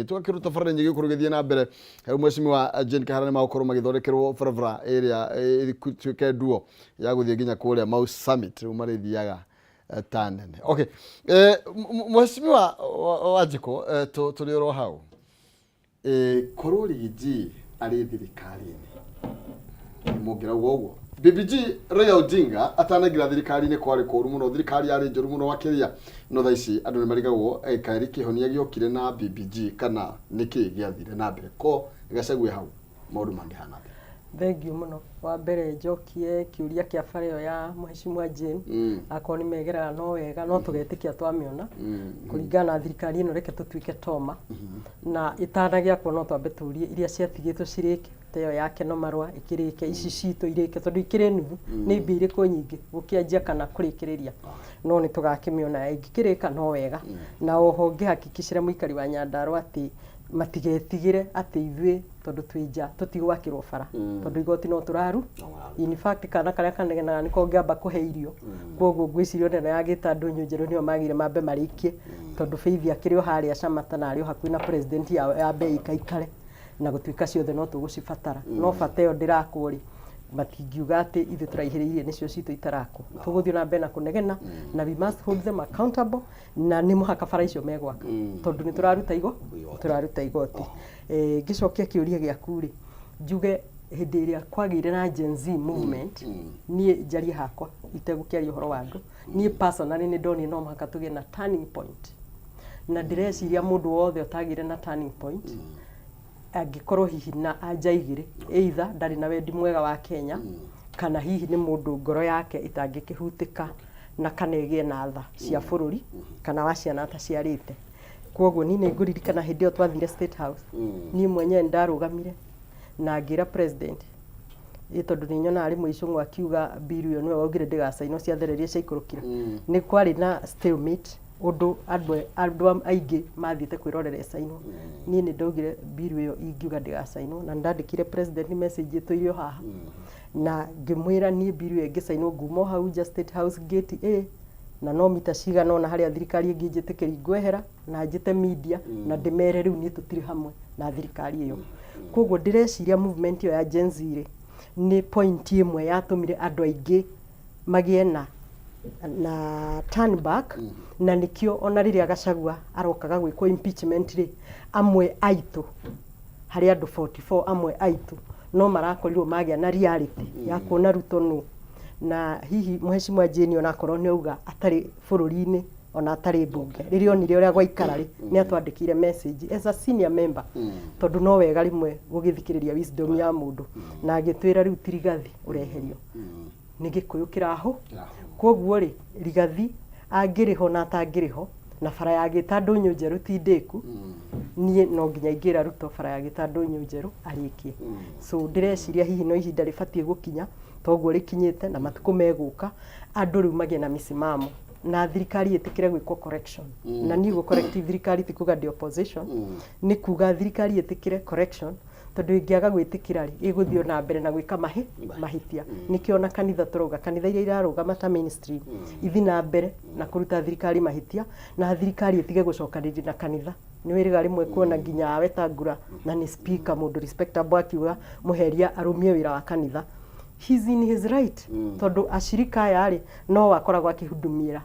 Tũgakĩruta barabara nyingĩ gũkorwo gĩthiĩ na mbere. Rĩu Mheshimiwa Jane Kahara nĩ magũkorwo magĩthondekerwo barabara ĩrĩa ĩtuĩke nduo ya gũthiĩ nginya kũrĩa Mau Summit, rĩu marĩthiaga ta nene. Okay, Mheshimiwa Wanjikũ, tũrĩ oro hau, korwo Riggy arĩ thirikari-inĩ mũngĩrauga ũguo? BBG Raila Odinga atanaingĩra thirikari-inĩ kwarĩ kũru mũno, thirikari yarĩ njũru mũno makĩria, no thaa ici andũ nĩ marigagwo kaĩrĩ kĩhonia gĩokire na BBG kana nĩkĩ gĩathire na mbere ko Gachagua hau maũndũ mangĩhana atĩa? Thengiũ mũno. Wa mbere njokie kĩũria kĩa bara ĩyo ya Mheshimiwa Jane. Akorwo nĩ megeraga no wega, no tũgetĩkia twamĩona. Kũringana na thirikari ĩno, reke tũtuĩke toma. Na ĩtanagĩakwo no twambe tũrie iria ciatigĩtwo cirĩke, ta ĩyo ya Keno Marũa ĩkĩrĩke, ici citũ irĩke, tondũ ikĩrĩ nuthu, nĩ mbia irĩkũ nyingĩ gũkĩanjia kana kũrĩkĩrĩria. No nĩ tũgakĩmĩona ĩngĩkĩrĩka no wega. Na oho ngĩhakikicĩra mũikari wa Nyandarũa atĩ matigetigĩre atĩ ithuĩ tondũ twĩ nja tũtigwakĩrwo bara, tondũ igoti no tũraru. In fact, kana karĩa kanegenaga nĩko ngĩamba kũhe irio. Koguo ngwĩciria ona ĩno ya Gĩta Ndũnyũ Njerũ nĩyo magĩrĩire mambe marĩkie, tondũ Faith akĩrĩ o harĩa Camata na arĩ o hakuhĩ na president yao, yambe ĩikaikare na gũtuĩka ciothe no tũgũcibatara. No bata ĩyo ndĩrakwo rĩ, matingiuga atĩ ithuĩ tũraihĩrĩirie nĩcio citũ itarakwo. Tũgũthiĩ na mbere na kũnegena na we must hold them accountable, na nĩ mũhaka bara icio megwaka, tondũ nĩ tũraruta igo tũraruta igoti. Ngĩcokia kĩũria gĩaku rĩ, njuge hĩndĩ ĩrĩa kwagĩire na Gen Z movement, niĩ njarie hakwa itegũkĩaria ũhoro wa andũ, niĩ personally nĩ ndonire no mũhaka tũgĩe na turning point, na ndĩreciria mũndũ wothe ũtagĩire na turning point angĩkorwo hihi na anja igĩrĩ, either ndarĩ na wendi mwega wa Kenya, kana hihi nĩ mũndũ ngoro yake ĩtangĩkĩhutĩka na kana ĩgĩe na tha cia bũrũri kana wa ciana ataciarĩte. Koguo niĩ nĩ ngũririkana hĩndĩ ĩyo twathire State House, niĩ mwenyewe nĩ ndarũgamire na ngĩra president, ĩ tondũ nĩ nyonaga rĩmwe Icũng'wa akiuga bill ĩyo nĩwe waugire ndĩgacainwo, ciathereria ciaikũrũkire. Nĩ kwarĩ na stalemate, ũndũ andũ aingĩ mathiĩte kwĩrorera ĩcainwo. Niĩ nĩ ndaugire bill ĩyo ingiuga ndĩgacainwo, na nĩ ndandĩkire president message ĩtũire o haha na ngĩmwĩra niĩ bill ĩyo ĩngĩcainwo nguma o hau nja State House gate A, na no mita cigana ũna harĩa thirikari ĩngĩnjĩtĩkĩria ngwehera na njĩte media na ndĩmere rĩu niĩ tũtirĩ hamwe na thirikari ĩyo. Koguo ndĩreciria movement ĩyo ya Gen Z rĩ, nĩ point ĩmwe yatũmire andũ aingĩ magĩe na turn back, na nĩkĩo ona rĩrĩa Gachagua arokaga gwĩkwo impeachment rĩ, amwe aitũ, harĩ andũ 44 amwe aitũ no marakorirwo magĩa na reality ya kuona Ruto nũ. Na hihi Mheshimiwa Jane onakorwo nĩ auga atarĩ bũrũri-inĩ ona atarĩ mbunge, rĩrĩa onire ũrĩa gwaikara rĩ, nĩ atwandĩkĩire message as a senior member, tondũ no wega rĩmwe gũgĩthikĩrĩria wisdom ya mũndũ, na agĩtwĩra rĩu ti Rigathi ũreherio, nĩ Gĩkũyũ kĩraho. Koguo rĩ, Rigathi angĩrĩho na atangĩrĩho na bara ya Gĩta Ndũnyũ Njerũ ti ndĩku, niĩ no nginya ingĩra Ruto bara ya Gĩta Ndũnyũ Njerũ arĩkie. So ndĩreciria hihi no ihinda rĩbatiĩ gũkinya toguo rĩkinyĩte na matukũ megũka andũ rĩu magĩe na mĩsimamo na thirikari ĩtĩkĩre gwĩkwo correction. Na niĩ gũ correct thirikari ti kuga ndĩ opposition, nĩ kuga thirikari ĩtĩkĩre correction, tondũ ĩngĩaga gwĩtĩkĩra rĩ, ĩgũthiĩ na mbere na gwĩka mahĩtia. Nĩkĩo ona kanitha tũrauga kanitha iria irarũgama ta mainstream ithi na mbere na kũruta thirikari mahĩtia, na thirikari ĩtige gũcokanĩrĩria na kanitha. Nĩ wĩrĩga rĩmwe kuona nginya Wetangula, na nĩ speaker, mũndũ respectable, akiuga Mũheria arũmie wĩra wa kanitha. He's in his right, tondũ acirika aya rĩ, no akoragwo akĩhudumĩra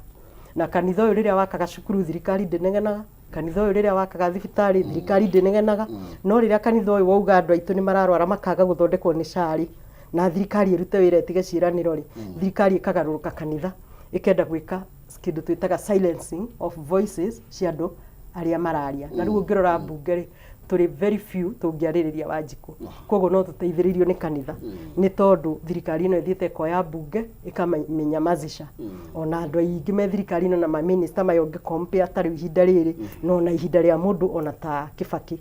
na kanitha ũyũ. Rĩrĩa wakaga cukuru, thirikari ndĩnegenaga. Kanitha ũyũ rĩrĩa wakaga thibitarĩ, thirikari ndĩnegenaga. No rĩrĩa kanitha ũyũ wauga andũ aitũ nĩ mararwara makaga gũthondekwo nĩ cari, na thirikari ĩrute wĩra ĩtige ciĩranĩro rĩ, thirikari ĩkagarũrũka kanitha, ĩkenda gwĩka kĩndũ twĩtaga silencing of voices cia andũ arĩa mararia. Na rĩu ũngĩrora mbunge rĩ, tũrĩ very few tũngĩarĩrĩria Wanjikũ. Koguo no tũteithĩrĩrio nĩ kanitha, nĩ tondũ thirikari ĩno ĩthiĩte ĩkoya mbunge ĩkamĩnyamazisha. Ona andũ aingĩ me thirikari ĩno na maminista maya, ũngĩ compare ta rĩu ihinda rĩrĩ na ona ihinda rĩa mũndũ ona ta Kibaki,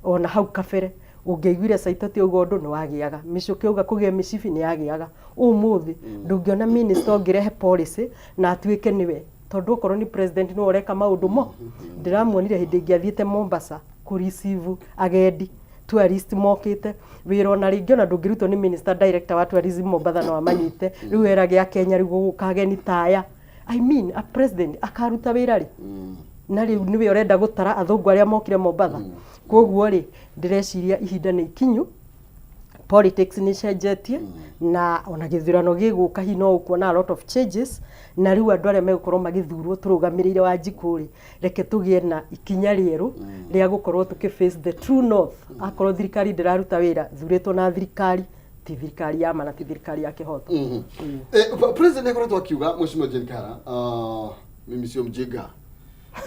ona hau kabere, ũngĩaiguire Saitoti auga ũndũ nĩ wagĩaga, Mĩcũkĩ auga kũgĩe mĩcibi nĩ yagĩaga. Ũmũthĩ ndũngĩona minister ũngĩrehe policy na atuĩke nĩwe, tondũ okorwo nĩ president nĩwe ũreka maũndũ mo. Ndĩramuonire hĩndĩ ĩngĩ athiĩte Mombasa kũ receive agendi, tourist mokĩte wĩra, ona rĩngĩ ona ndũngĩrutwo nĩ minister director wa tourism Mombatha no amanyite. Rĩu erage a Kenya rĩu gũgũka ageni ta aya. I mean, a president akaruta wĩra rĩ? Na rĩu nĩwe ũrenda gũtara athũngũ arĩa mokire Mombatha. Koguo rĩ, ndĩreciria ihinda nĩ ikinyu, politics nĩ cenjetie, na ona gĩthurano gĩgũka hihi no ũkuona a lot of changes. Na rĩu andũ arĩa megũkorwo magĩthurwo tũrũgamĩrĩire Wanjikũ rĩ, reke tũgĩe na ikinya rĩerũ rĩa gũkorwo tũkĩ face the true north. Akorwo thirikari ndĩraruta wĩra, thurĩtwo na thirikari ti thirikari ya ma na ti thirikari ya kĩhoto. President akoretwo akiuga, Mheshimiwa Jane Kahara, mimi sio mjinga,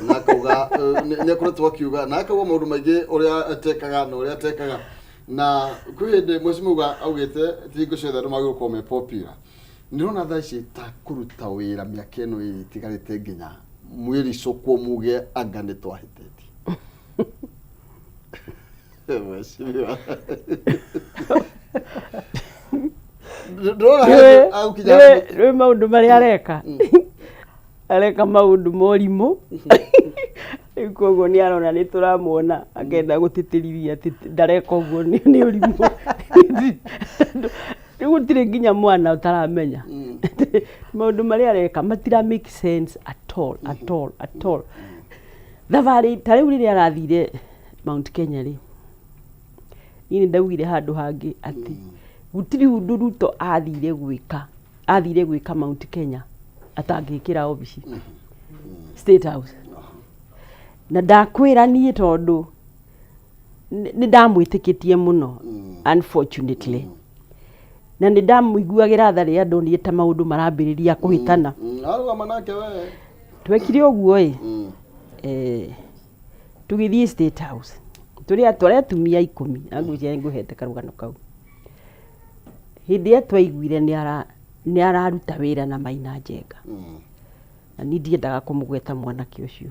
na akauga nĩ akoretwo akiuga na akauga maũndũ maingĩ ũrĩa atekaga na ũrĩa atekaga. Na kwĩ hĩndĩ mheshimiwa augĩte ti hingo ciothe andũ magĩrĩirwo gũkorwo me popular. Nĩrona thaa ici ta kũruta wĩra mĩaka ĩno ĩrĩ ĩtigarĩte nginya mwĩricũkwo muge anga nĩ twahĩtĩtie, mheshimiwa? Ndĩrona hĩndĩ agũkinya. Nĩ maũndũ marĩa areka maũndũ morimũ. Rĩu koguo nĩ arona nĩ tũramuona, akenda gũtĩtĩrithia atĩ ndareka ũguo, nĩ ũrimũ. Rĩu gũtirĩ nginya mwana ũtaramenya maũndũ marĩa areka matira make sense at all, at all, at all. Thabarĩ ta rĩu rĩrĩa arathire Mount Kenya rĩ, niĩ nĩ ndaugire handũ hangĩ atĩ gũtirĩ ũndũ Ruto athire gwĩka Mount Kenya atangĩkĩra obici State House. Na ndakwĩra niĩ, tondũ nĩ ndamwĩtĩkĩtie mũno, unfortunately, na nĩ ndamũiguagĩra tha rĩrĩa ndonire ta maũndũ marambĩrĩria kũhĩtana. Arũgama nake we. Twekire ũguo ĩ, tũgĩthiĩ State House tũrĩ twarĩ atumia 10, na ngwĩciria nĩ ngũhete karũgano kau. Hĩndĩ ĩrĩa twaiguire nĩ araruta wĩra na Maina Njenga, na niĩ ndiendaga kũmũgweta mwanake ũcio,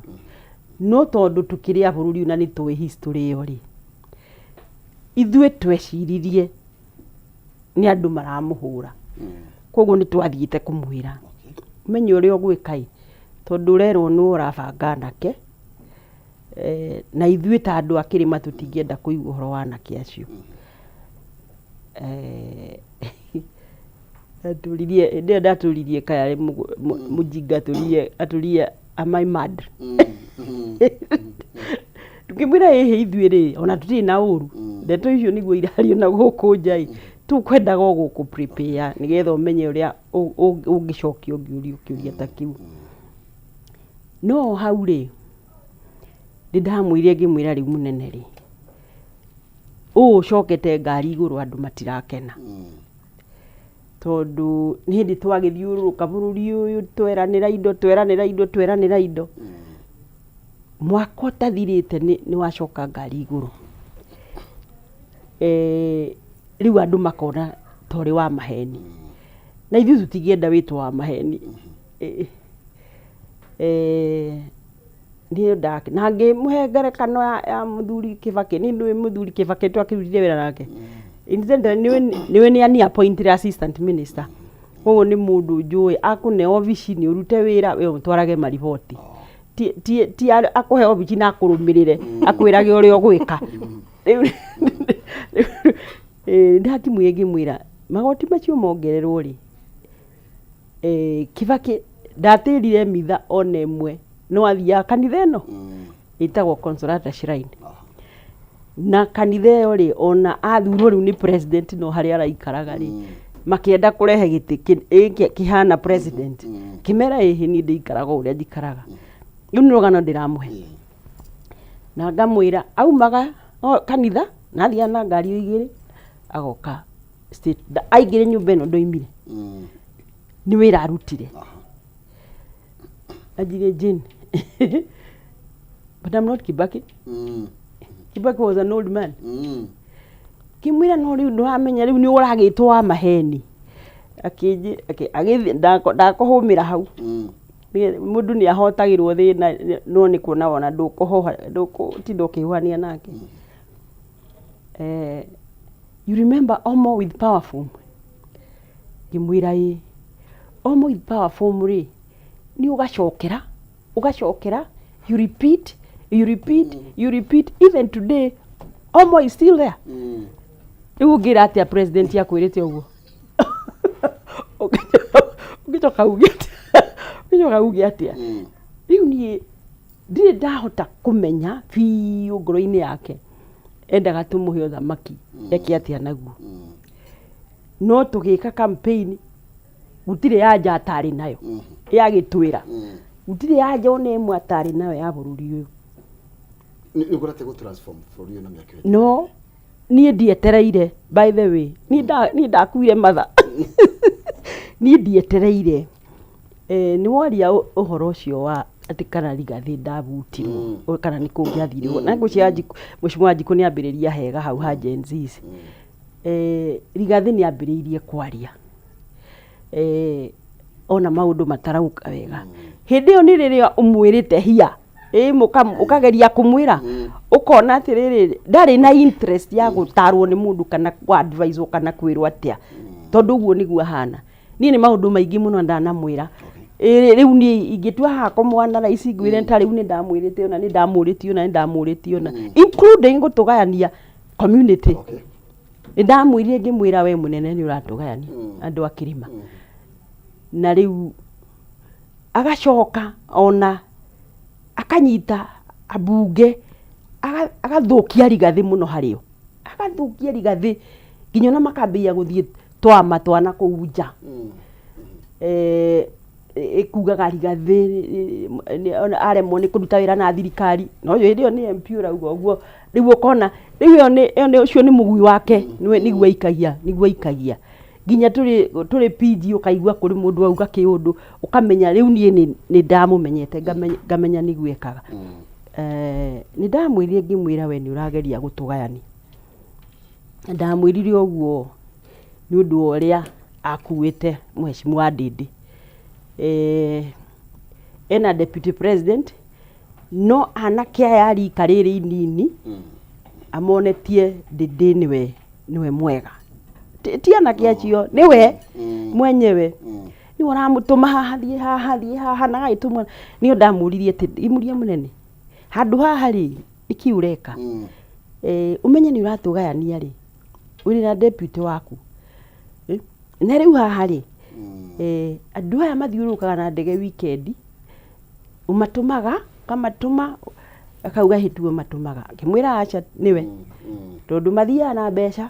no tondũ tũkĩrĩ a bũrũri ũyũ na nĩ tũĩ history ĩyo rĩ, ithuĩ tweciririe nĩ andũ maramũhũra. Koguo nĩ twathiĩte kũmwĩra, ũmenye ũrĩa ũgwĩka ĩ, tondũ ũrerwo nĩwe ũrabanga anake, na ithuĩ ta andũ a kĩrĩma tũtingĩenda kũigua ũhoro wa anake acio. Atũririe hĩndĩ ĩyo ndatũririe kaya arĩ mũjinga, atũririe, "Am I mad?" Tukĩmwĩra ĩhĩ, ithuĩ rĩ, ona tũtirĩ na ũru, ndeto icio nĩguo irario na gũkũ nja ĩ, tũkwendaga o gũkũ prepare nĩgetha ũmenye ũrĩa ũngĩcokia ũngĩũrio kĩũria ta kĩu. No hau rĩ, nĩ ndamwĩrire, ngĩmwĩra, rĩu mũnene rĩ, ũũ ũcokete ngari igũrũ, andũ matirakena, tondũ nĩ hĩndĩ twagĩthiũrũrũka bũrũri ũyũ, tweranĩra indo, tweranĩra indo, tweranĩra indo, mwaka ũtathirĩte nĩ wacoka ngari igũrũ. Rĩu andũ makona ta ũrĩ wa maheni, na ithuĩ tũtingĩenda wĩtwo wa maheni. Niĩ na ngĩmũhe ngerekano ya mũthuri Kĩbakĩ. Niĩ nĩũĩ mũthuri Kĩbakĩ, twakĩrutire wĩra nake. Incidentally, nĩwe nĩ ani appointed assistant minister, koguo nĩ mũndũ njũĩ akũne obici nĩ ũrute wĩra we ũtwarage mariboti, ti akũhe obici na akũrũmĩrĩre akwĩrage ũrĩa ũgwĩka. Rĩu ndakĩmwĩra, ngĩmwĩra magoti macio mongererwo rĩ, Kĩbakĩ ndatĩrire mitha ona ĩmwe, no athiaga kanitha ĩno ĩtagwo Consolata Shrine. Na kanitha ĩyo rĩ, ona athurwo rĩu nĩ president, no harĩa araikaraga rĩ, makĩenda kũrehe gĩtĩ kĩhana president, kĩmera ĩhĩ, niĩ ndĩikaraga o ũrĩa njikaraga. Rĩu nĩ rũgano ndĩramũhe na ngamwĩra aumaga o kanitha na athiaga na ngari o igĩrĩ, agoka state, aingĩre nyũmba ĩno ndoimire, nĩ wĩra arutire. Anjire, "Jane, but I'm not Kibaki. Kibaki was an old man." Ngĩmwĩra, no rĩu ndũramenya rĩu nĩ ũragĩtwo wa maheni. Akĩnjĩ agĩthiĩ ndakũhũmĩra hau. Mũndũ nĩ ahotagĩrwo thĩna, no nĩ kuona wona ndũkũhoha, ndũkũtinda ũkĩhuhania nake. "You remember Omo with power foam?" Ngĩmwĩra ĩ. "Omo with power foam rĩ, nĩ ũgacokera, ũgacokera, you repeat, you repeat, you repeat. Even today Omo is still there." Rĩu ũngĩra atĩa president akwĩrĩte ũguo? Ũngĩcoka uge atĩa? Ũngĩcoka uge atĩa? Rĩu niĩ Ndirĩ ndahota kũmenya biũ ngoro-inĩ yake endaga tũmũhe ũthamaki eke atĩa naguo. No tũgĩka campaign gũtirĩ anja atarĩ nayo yagĩtwĩra, gũtirĩ anja ona ĩmwe atarĩ nayo ya bũrũri ũyũ. Nĩ ũkorete gũ transform bũrũri ũyũ na mĩaka ĩyo? No niĩ ndietereire, by the way, niĩ ndakuire matha, niĩ ndietereire. Nĩ waria ũhoro ũcio wa atĩ kana Rigathĩ ndabutirwo kana nĩ kũngĩathire ũguo, na ngwĩciria Mheshimiwa Wanjikũ nĩ ambĩrĩria hega hau ha Gen Zs. Rigathĩ nĩ ambĩrĩirie kwaria ona maũndũ matarauka wega. Hĩndĩ ĩyo nĩ rĩrĩa ũmwĩrĩte hia ĩ ũkageria kũmwĩra, ũkona atĩrĩrĩ, ndarĩ na interest ya gũtarwo nĩ mũndũ kana kwa advise kana kwĩrwo atĩa, tondũ ũguo nĩguo ahana. Niĩ nĩ maũndũ maingĩ mũno ndanamwĩra. Ĩ rĩu niĩ ingĩtua haha kũmwana ici ngwĩre ta rĩu nĩ ndamwĩrĩte ũna, nĩ ndamũrĩtie ũna, nĩ ndamũrĩtie ũna, including gũtũgayania community. Nĩ ndamwĩrire ngĩmwĩra, we mũnene, nĩ ũratũgayania andũ a kĩrĩma. Na rĩu agacoka ona akanyita ambunge, agathũkia Rigathĩ mũno harĩo, agathũkia Rigathĩ nginya ona makambĩrĩria gũthiĩ twama twana kũu nja. Ĩkugaga Rigathĩ ona aremwo nĩ kũruta wĩra na thirikari, no hĩndĩ ĩyo nĩ MP ũrauga ũguo. Rĩu ũkona rĩu ĩyo nĩ ĩyo nĩ ũcio nĩ mũgui wake, nĩguo aikagia, nĩguo aikagia nginya tũrĩ PG, ũkaigua kũrĩ mũndũ auga kĩũndũ, ũkamenya rĩu niĩ nĩ ndamũmenyete, ngamenya nĩguo ekaga. Nĩ ndamwĩrire ngĩmwĩra, we nĩ ũrageria gũtũgayania. Ndamwĩrire ũguo nĩ ũndũ wa ũrĩa akuĩte Mheshimiwa Ndindi. Ena deputy president, no anake aya a rika rĩrĩ inini amonetie Ndindi nĩwe mwega. Ti anake acio, nĩwe mwenyewe nĩwe ũramũtũma haha, thiĩ haha, thiĩ haha, na agagĩtũmwo. Nĩyo ndamũririe atĩ imuria mũnene handũ haha rĩ, nĩkĩ ũreka? Ũmenye nĩ ũratũgayania rĩ, ũrĩ na deputy waku. Na rĩu haha rĩ, andũ aya mathiũrũrũkaga na ndege weekend, ũmatũmaga ũkamatũma, akauga hĩtuo matũmaga. Ngĩmwĩra aca, nĩwe, tondũ mathiaga na mbeca,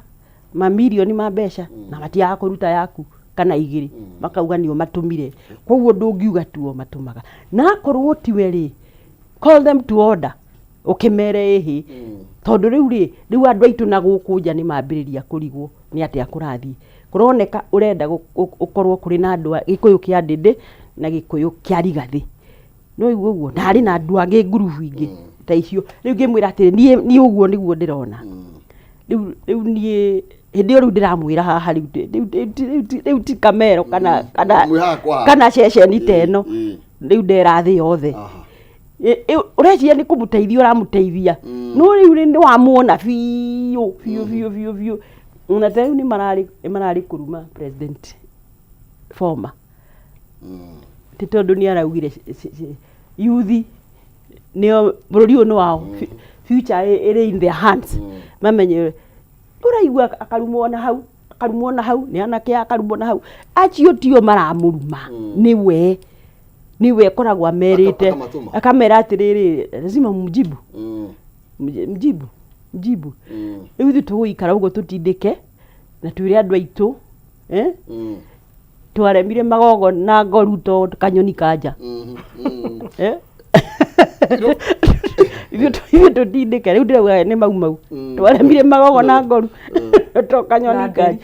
mamirioni ma mbeca, na matiagaga kũruta yaku kana igĩrĩ, makauga nĩo matũmire, koguo ndũngiuga tuo matũmaga. Na akorwo tiwe rĩ, call them to order, ũkĩmere ĩhĩ, tondũ rĩu rĩ, rĩu andũ aitũ na gũkũ nja nĩ mambĩrĩria kũrigwo nĩ atĩa kũrathiĩ. Kũroneka ũrenda ũkorwo kũrĩ na andũ a Gĩkũyũ kĩa Ndĩndĩ na Gĩkũyũ kĩa Rigathĩ, no igua ũguo, na harĩ na andũ angĩ ngurubu ingĩ ta icio. Rĩu ngĩmwĩra atĩrĩ, niĩ ũguo nĩguo ndĩrona rĩu. Niĩ hĩndĩ ĩyo rĩu ndĩramwĩra haha rĩu rĩu ti kamero kana Mwĩ haha kwa haha. Kana ceceni ta ĩno. Rĩu ndera thĩ yothe. Ũreciria nĩ kũmũteithia ũramũteithia, no rĩu rĩ, nĩ wamuona biũ biũ biũ biũ biũ. Ona ta rĩu nĩ mararĩ kũruma president former ti tondũ nĩ araugire yuthi nĩo bũrũri ũyũ nĩ wao, future ĩrĩ in their hands, mamenye. Ũraigua akarumwo na hau, akarumwo na hau nĩ anake, akarumwo na hau. Acio tio maramũruma, nĩwe ĩkoragwo amerite. Akamatũma. Akamera atĩrĩrĩ, lazima mjibu, mjibu, mjibu. Rĩu ithuĩ tũgũikara ũguo tũtindĩke na twĩre andũ aitũ, eh? Twaremire magogo na ngoru to kanyoni kanja. Eh? Ithuĩ tũtindĩke rĩu, ndĩrauga nĩ mau mau twaremire magogo na ngoru to kanyoni Na kanja.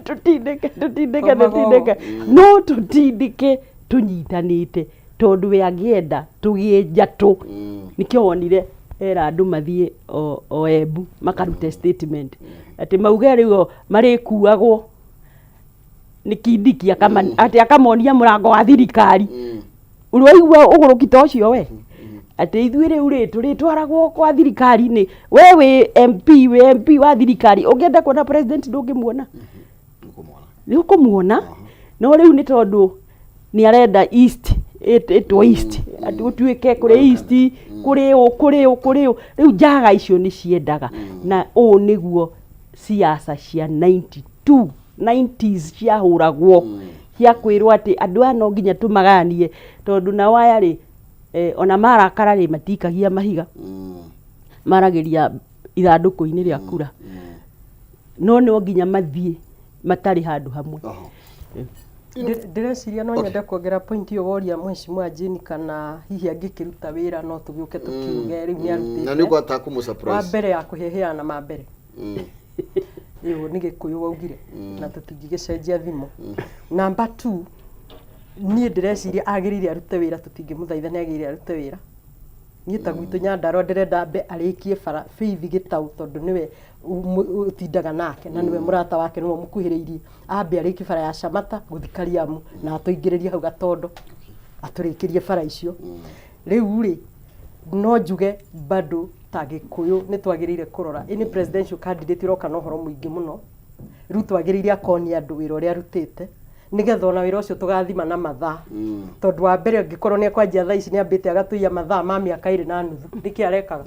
Tũtindĩke, tũtindĩke, To magogo. tũtindĩke, no tũtindĩke tũnyitanĩte, tondũ we angĩenda tũgĩe njatũ. Nĩkĩo wonire era andũ mathiĩ o Embu makarute statement atĩ mauge rĩu o marĩkuagwo nĩ Kindiki, atĩ akamonia mũrango wa thirikari. Ũraigua ũgũrũki ta ũcio we, atĩ ithuĩ rĩu rĩ tũrĩtwaragwo kwa thirikari nĩ we wĩ MP, wĩ MP wa thirikari, ũngĩenda kuona president ndũngĩmuona. Nĩũkũmwona. Nĩ ũkũmuona, no rĩu nĩ tondũ nĩ arenda east ĩtwo east, atĩ gũtuĩke kũrĩ east, kũrĩ ũ, kũrĩ ũ, kũrĩ ũ. Rĩu njaga icio nĩ ciendaga, na ũũ nĩguo siasa cia 92 90s ciahũragwo, cia kwĩrwo atĩ andũ aya no nginya tũmagayanie, tondũ nao aya rĩ Ona marakara rĩ, matikagia mahiga, maragĩria ithandũkũ-inĩ rĩa kura, no no nginya mathiĩ matarĩ handũ hamwe. Ndĩreciria no nyende kuongerera point ĩyo woria Mheshimiwa Jane, kana hihi angĩkĩruta wĩra no tũgĩũke tũkiuge rĩu nĩ arutĩte. Na nĩ ũkwata kũmũ Wa surprise. mbere ya kũheheana ma mbere ĩyo nĩ Gĩkũyũ waugire na tũtingĩgĩcenjia thimo. Number two, niĩ ndĩreciria agĩrĩire arute wĩra, tũtingĩmũthaitha, nĩ agĩrĩire arute wĩra. Niĩ ta gwitũ Nyandarũa ndĩrenda ambe arĩkie bara Faith Gĩtaũ, tondũ nĩwe ũtindaga nake na nĩwe mũrata wake, nĩwe ũmũkuhĩrĩirie. Ambe arĩkie bara ya Camata gũthi Kariamu na atũingĩrĩrie hau Gatondo, atũrĩkĩrie bara icio. Rĩu rĩ, no njuge bado ta Gĩkũyũ nĩ twagĩrĩire kũrora ĩ nĩ presidential candidate ũroka na ũhoro mũingĩ mũno. Rĩu twagĩrĩire akonia andũ wĩra ũrĩa arutĩte, nĩgetha ona wĩra ũcio tũgathima na mathaa, tondũ wa mbere angĩkorwo nĩ ekwanjia thaa ici, nĩ ambĩte agatũiya mathaa ma mĩaka 2.5, nĩkĩ arekaga?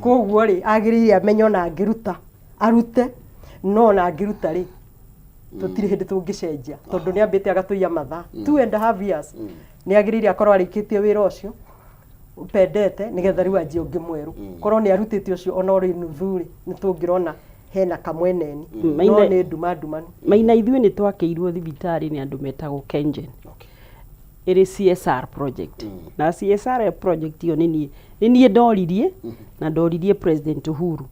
Koguo rĩ, agĩrĩire amenye ona angĩruta arute, no ona angĩruta rĩ, tũtirĩ hĩndĩ tũngĩcenjia, tondũ nĩ ambĩte agatũiya mathaa 2.5 years. Nĩ agĩrĩire akorwo arĩkĩtie wĩra ũcio pendete, nĩgetha rĩu anjie ũngĩ mwerũ. Korwo nĩ arutĩte ũcio ona ũrĩ nuthu rĩ, nĩ tũngĩrona hena kamweneni, no nĩ nduma ndumanu. Maina, ithuĩ nĩ twakĩirwo thibitarĩ nĩ andũ metagwo Kengen, ĩrĩ CSR project, na CSR project ĩyo nĩ niĩ ndoririe, na ndoririe President Uhuru,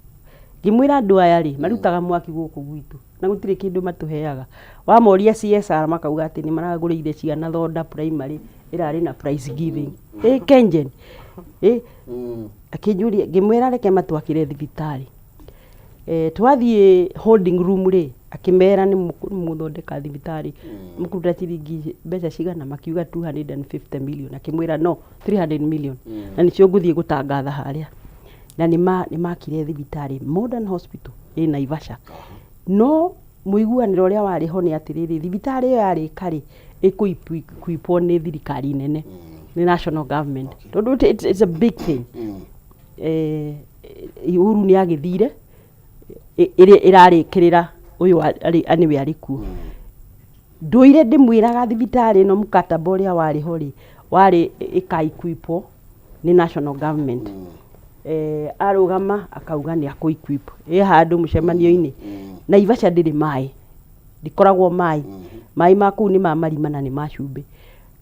ngĩmwĩra andũ aya rĩ marutaga mwaki gũkũ gwitũ na gũtirĩ kĩndũ matũheaga. Wamoria CSR, makauga atĩ nĩ maragũrĩire ciana thonda primary, ĩrarĩ na prize giving ĩ Kengen ĩ. Akĩnjũria, ngĩmwĩra reke matwakĩre thibitarĩ. Twathiĩ holding room rĩ, akĩmera nĩ mũgũthondeka thibitarĩ, mũkũruta ciringi mbeca cigana? Makiuga 250 million. Akĩmwĩra no 300 million, na nĩcio ngũthiĩ gũtangatha harĩa. Na nĩ makire thibitarĩ, modern hospital ĩ Naivasha. No mũiguanĩro ũrĩa warĩ ho nĩ atĩrĩrĩ, thibitarĩ ĩyo yarĩka rĩ, ĩkũequipwo nĩ thirikari nene, nĩ national government, tondũ it's a big thing. Uhuru nĩ agĩthire ĩrĩa ĩrarĩkĩrĩra ũyũ nĩwe arĩ kuo. Ndũire ndĩmwĩraga thibitarĩ ĩno, mũkataba ũrĩa warĩ ho rĩ, warĩ ĩka-equipwo nĩ national government. Arũgama akauga nĩ akũ-equip ĩ handũ mũcemanio-inĩ. Naivasha ndĩrĩ maĩ, ndĩkoragwo maĩ. Maĩ ma kũu nĩ ma marima na nĩ ma cumbĩ.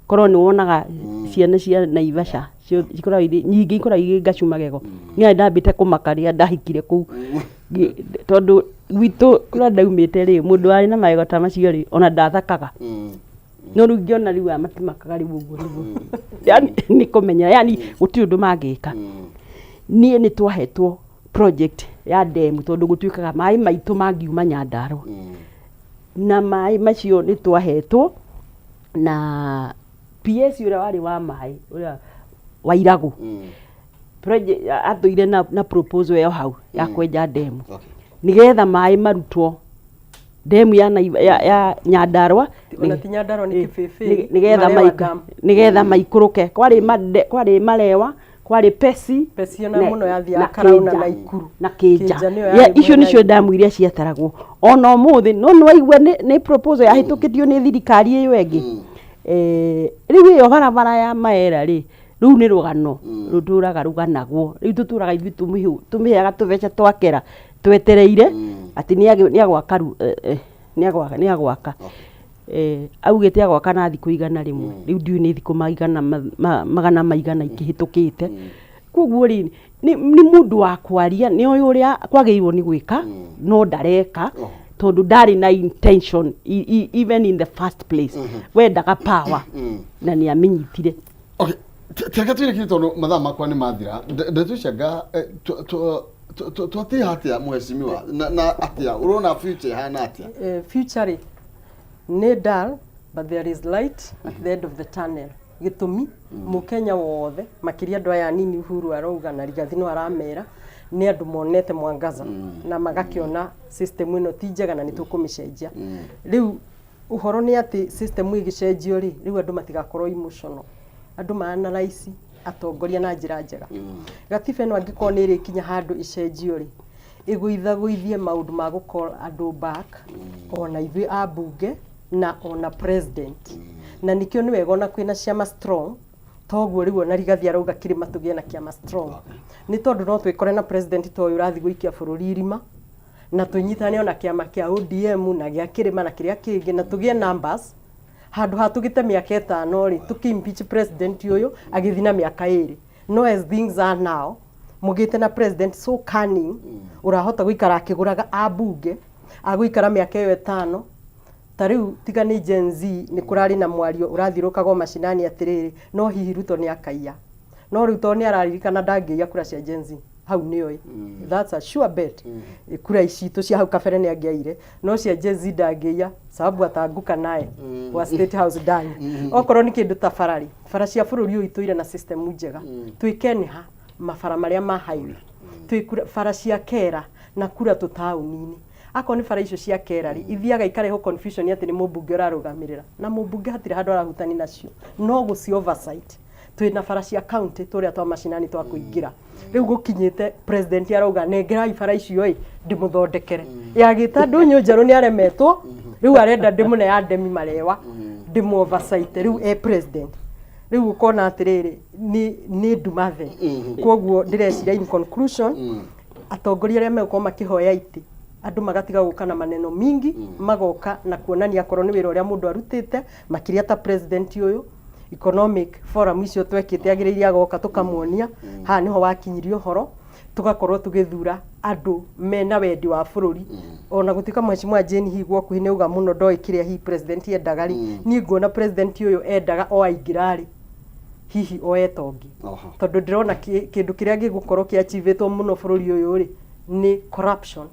Korwo nĩ wonaga ciana cia Naivasha cikoragwo irĩ nyingĩ, ikoragwo irĩ ngacu magego. Niĩ ndambĩte kũmaka rĩrĩa ndahikire kũu, tondũ gwitũ kũrĩa ndaumĩte rĩ, mũndũ warĩ na magego ta macio rĩ, ona ndathakaga. No rĩu ngĩona rĩu aya matimakaga rĩu ũguo nĩguo, yani nĩ kũmenya, yani gũtirĩ ũndũ mangĩka. Niĩ nĩ twahetwo project ya demu, tondũ gũtuĩkaga maĩ maitũ mangiuma Nyandarũa, na maĩ macio nĩ twahetwo na PS ũrĩa warĩ wa maĩ, ũrĩa wa Iragũ. Project atũire na proposal ĩyo hau ya kwenja demu, nĩgetha maĩ marutwo demu ya Nyandarũa. Ona ti Nyandarũa, nĩ Kĩbĩbĩ. Nĩgetha Marewa dam. Nĩgetha maikũrũke. Kwarĩ Marewa, kwarĩ Pesi. Pesi ona mũno yathiaga Karau na Kĩnja. Naikuru. Na Kĩnja. Kĩnja nĩyo Ya, yarĩ icio mwena nĩcio damu iria ciataragwo ona ũmũthĩ. No nĩ waigua nĩ proposal yahĩtũkĩtio nĩ thirikari ĩyo ĩngĩ. Rĩu ĩyo barabara ya Maera rĩ, rĩu nĩ rũgano rũtũraga rũganagwo. Rĩu tũtũraga ithuĩ tũmĩheaga tũbeca twakera, twetereire atĩ nĩ agwaka nĩ agwaka. Augĩte agwaka na thikũ 100. Rĩu ndiũĩ nĩ thikũ magana maigana ikĩhĩtũkĩte. Koguo rĩ, nĩ mũndũ wa kwaria, nĩ oĩ ũrĩa kwagĩrĩirwo nĩ gwĩka, no ndareka, tondũ ndarĩ na intention even in the first place. Wendaga power na nĩ amĩnyitire. Okay, reke twĩrĩkire tondũ mathaa makwa nĩ mathira. Ndeto cia twatiha atĩa, mheshimiwa, na atĩa ũrona future ĩhana atĩa? Future rĩ, nĩ dull, but there is light at the end of the tunnel. Gĩtũmi, mũkenya wothe, makĩria andũ aya anini, Uhuru arauga na Rigathi no aramera nĩ andũ monete mwangaza na magakĩona system ĩno ti njega na nĩ tũkũmĩcenjia. Rĩu ũhoro nĩ atĩ system ĩgĩcenjio rĩ, rĩu andũ matigakorwo emotional, andũ ma-analyse atongoria na njĩra njega. Gatiba ĩno angĩkorwo nĩ ĩrĩkinya handũ ĩcenjio rĩ, ĩgũithagũithie maũndũ ma gũ-call andũ back, ona ithuĩ ambunge na ona president. Na nĩkĩo nĩ wega ona kwĩna ciama strong. Toguo rĩu ona Rigathi arauga kĩrĩma tũgĩe na kĩama strong. Nĩ tondũ no twĩkore na president ta ũyũ ũrathiĩ gũikia bũrũri irima, na tũnyitane ona kĩama kĩa ODM na gĩa kĩrĩma na kĩrĩa kĩngĩ, na tũgĩe numbers. Handũ ha tũgĩte mĩaka 5 rĩ, tũkĩ impeach president ũyũ agĩthiĩ na mĩaka 2. No as things are now, mũgĩte na president so cunning, ũrahota gũikara akĩgũraga ambunge, agũikara mĩaka ĩyo 5. Ta rĩu tiga nĩ Gen Z, nĩ kũrarĩ na mwario ũrathiũrũrũkaga o macinani atĩrĩrĩ, no hihi Ruto nĩ akaiya. No rĩu tondũ nĩ araririkana ndangĩiya kura cia Gen Z, hau nĩoĩ. That's a sure bet. Kura citũ cia hau kabere nĩ angĩaire, no cia Gen Z ndangĩiya, sababu atanguka naye wa State House ndani. Okorwo nĩ kĩndũ ta bara rĩ, bara cia bũrũri ũyũ itũire na system njega. Twĩke nĩ ha mabara marĩa ma highway, twĩ bara cia kera na kura tũtaũni-inĩ. Akorwo nĩ bara icio cia kera rĩ, ithiaga ikarehwo confusion atĩ nĩ mũmbunge ũrarũgamĩrĩra, na mũmbunge hatirĩ handũ arahutani nacio, no gũci oversight. Twĩna bara cia county tũrĩa twa macinani twa kũingĩra. Rĩu gũkinyĩte president arauga nengerai bara icio ĩ ndĩmũthondekere. Yagĩta ndũnyũ njerũ nĩ aremetwo, rĩu arenda ndĩmũne ya ndemi marewa ndĩmũ oversight rĩu e president. Rĩu ũkona atĩrĩrĩ, nĩ ndumathe. Koguo ndĩreciria in conclusion, atongoria arĩa megũkorwo makĩhoya itĩ, andũ magatiga gũka na maneno mingi, magoka na kuonania akorwo nĩ wĩra ũrĩa mũndũ arutĩte, makĩria ta president ũyũ. Economic forum icio twekĩte agĩrĩire agoka tũkamuonia haha nĩho wakinyirie ũhoro, tũgakorwo tũgĩthura andũ mena wendi wa bũrũri. Ona gũtuĩka Mheshimiwa Jane hihi gwakuhĩ nĩ auga mũno ndoĩ kĩrĩa hihi president endaga rĩ, niĩ nguona president ũyũ endaga o aingĩra rĩ, hihi oe tongi. Tondũ ndĩrona kĩndũ kĩrĩa gĩgũkorwo kĩachivĩtwo mũno bũrũri ũyũ rĩ, nĩ corruption.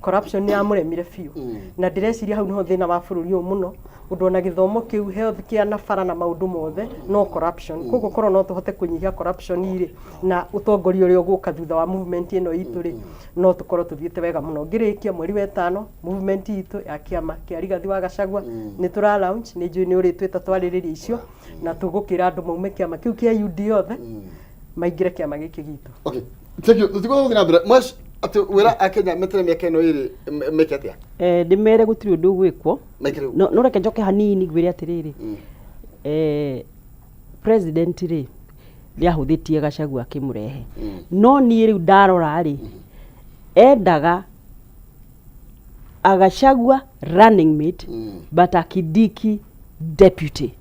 Corruption nĩ yamũremire biũ, na ndĩreciria hau nĩho thĩna wa bũrũri ũyũ mũno, ũndũ ona gĩthomo kĩu, health care na bara na maũndũ mothe no corruption. Koguo korwo no tũhote kũnyihia corruption rĩ, na ũtongoria ũrĩa ũgũka thutha wa movement ĩno itũ rĩ, no tũkorwo tũthiĩte wega mũno. Ngĩrĩkia, mweri wa 5 movement itũ ya kĩama kĩa Rigathi wa Gachagua nĩ tũra launch. Nĩ njũĩ nĩ ũrĩtwĩta twarĩrĩria icio, na tũgũkĩra andũ maume kĩama kĩu kĩa UD othe maingĩre kĩama gĩkĩ gitũ. Okay, thank you. Tũtigũthiĩ gũthiĩ na mbere mwesh atĩ wĩra akenya metere mĩaka ĩno 2 meke atĩa? Ndĩmere gũtirĩ ũndũ ũgwĩkwo. Maikare ũguo. No reke njoke hanini ngwĩre atĩrĩrĩ, president rĩ, nĩ ahũthĩtie Gachagua akĩmũrehe, no niĩ rĩu ndarora rĩ, endaga a Gachagua running mate but a Kindiki deputy.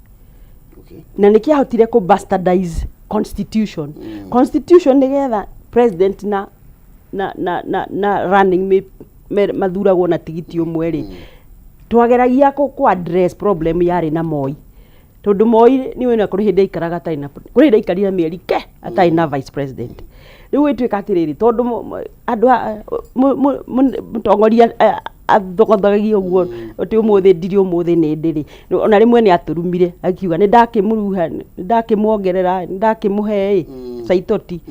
Na nĩkĩo ahotire kũ bastardize constitution nĩgetha president na running mate mathuragwo na tigiti ũmwe rĩ, twageragia kũ address problem yarĩ na Moi, tondũ Moi nĩ ũĩ na kũrĩ hĩndĩ aikaraga atarĩ na, kũrĩ hĩndĩ aikarire mĩeri ke atarĩ na vice president. Rĩu ĩtuĩka atĩrĩrĩ, tondũ andũ mũtongoria athogothagia ũguo atĩ ũmũthĩ ndirĩ, ũmũthĩ nĩ ndĩrĩ. Ona rĩmwe nĩ atũrumire akiuga nĩ ndakĩmũruha, nĩ ndakĩmuongerera, nĩ ndakĩmũhe ĩ saitoti,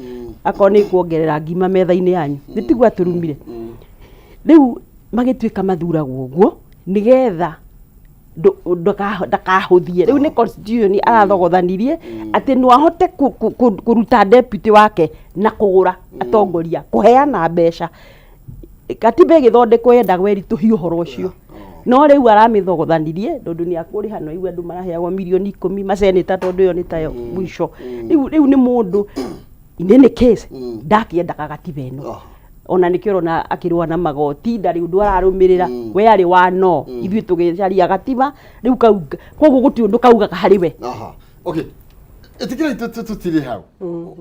akorwo nĩ kuongerera ngima metha-inĩ yanyu, nĩ tiguo atũrumire. Rĩu magĩtuĩka mathuragwo ũguo nĩgetha ndakahũthie. Rĩu nĩ constitution arathogothanirie atĩ no ahote kũruta deputy wake na kũgũra atongoria, kũheana mbeca. Katiba ĩgĩthondekwo yendaga ĩritũhie ũhoro ũcio, no rĩu aramĩthogothanirie tondũ nĩ akũrĩha. No igu andũ maraheagwo mirioni 10 macenĩta, tondũ ĩyo nĩ tayo mũico. Rĩu nĩ mũndũ in any case ndakĩendaga gatiba ĩno. Ona nĩkĩo ũrona akĩrũa na magoti, ndarĩ ũndũ ararũmĩrĩra. We arĩ wa no ithuĩ tũgĩcaria gatiba rĩu kau, koguo gũtirĩ ũndũ kaugaga harĩ we. Aha. Okay. Ĩtĩkĩra tũtirĩ hau.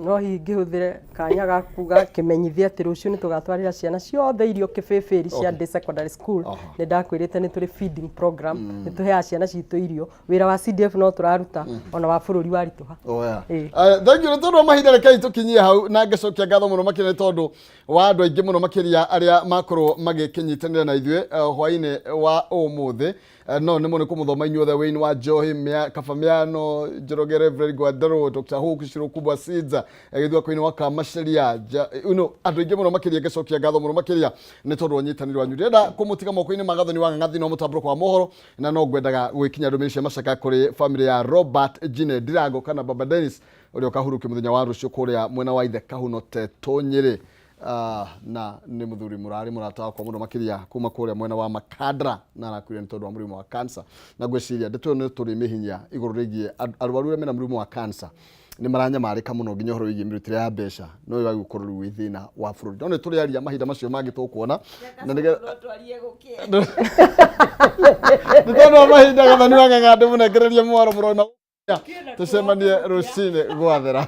No hihi ngĩhũthĩre kanya ga kuga kĩmenyithia atĩ rũciũ nĩ tũgatwarĩra ciana ciothe irio kĩbĩbĩri cia day secondary school. Nĩ ndakwĩrĩte nĩ tũrĩ feeding program, nĩ tũheaga ciana citũ irio. Wĩra wa CDF no tũraruta ona wa bũrũri waritũha. Oh, yeah. Ĩĩ. Thank you nĩ tondũ wa mahinda. Rekei tũkinyie hau na ngacokia ngatho mũno makĩria nĩ tondũ wa andũ aingĩ mũno makĩria arĩa makorwo magĩkĩnyitanĩra na ithuĩ hwainĩ wa ũmũthĩ. No nĩ mũno kũmũthoma inyuothe, Wayne wa Njohi, Kaba Mĩano, Njoroge, Reverend Gwandarũ, Dr. Hook Shiro Kubwa Seeds, Gĩthua-inĩ wa Kamaceria, andũ aingĩ mũno makĩria. Ngacokia ngatho mũno makĩria nĩ tondũ wa ũnyitanĩri wanyu. Ndĩrenda kũmũtiga moko-inĩ ma Gathoni wa Ng'ang'a thĩinĩ wa mũtambũrũko wa mohoro, na no ngwendaga gwĩkinya ndũmĩrĩri cia macaka kũrĩ family ya Robert Jine Ndirango kana Baba Dennis, ũrĩa ũkahurũkio mũthenya wa rũciũ kũrĩa mwena wa ithe Kahuno Tetũ Nyĩrĩ. Na nĩ mũthuri mũrarĩ mũrata wakwa mũno makĩria kuma kũrĩa mwena wa Makandra, na arakuire nĩ tondũ wa mũrimũ wa cancer. Na ngwĩciria ndeto ĩyo nĩ tũrĩmĩhinyia igũrũ rĩgiĩ arwaru arĩa mena mũrimũ wa cancer. Nĩ maranyamarĩka mũno nginya ũhoro wĩgiĩ mĩrutĩre ya mbeca no ũyũ wagĩkorwo rĩu wĩ thĩna wa bũrũri. No nĩ tũrĩaria mahinda macio mangĩ tũkuona na nĩgetha nĩ tondũ wa mahinda. Gathani wa Ng'ang'a, ndĩmũnengererie mwaro mũrona, tũcemanie rũcinĩ gwathera.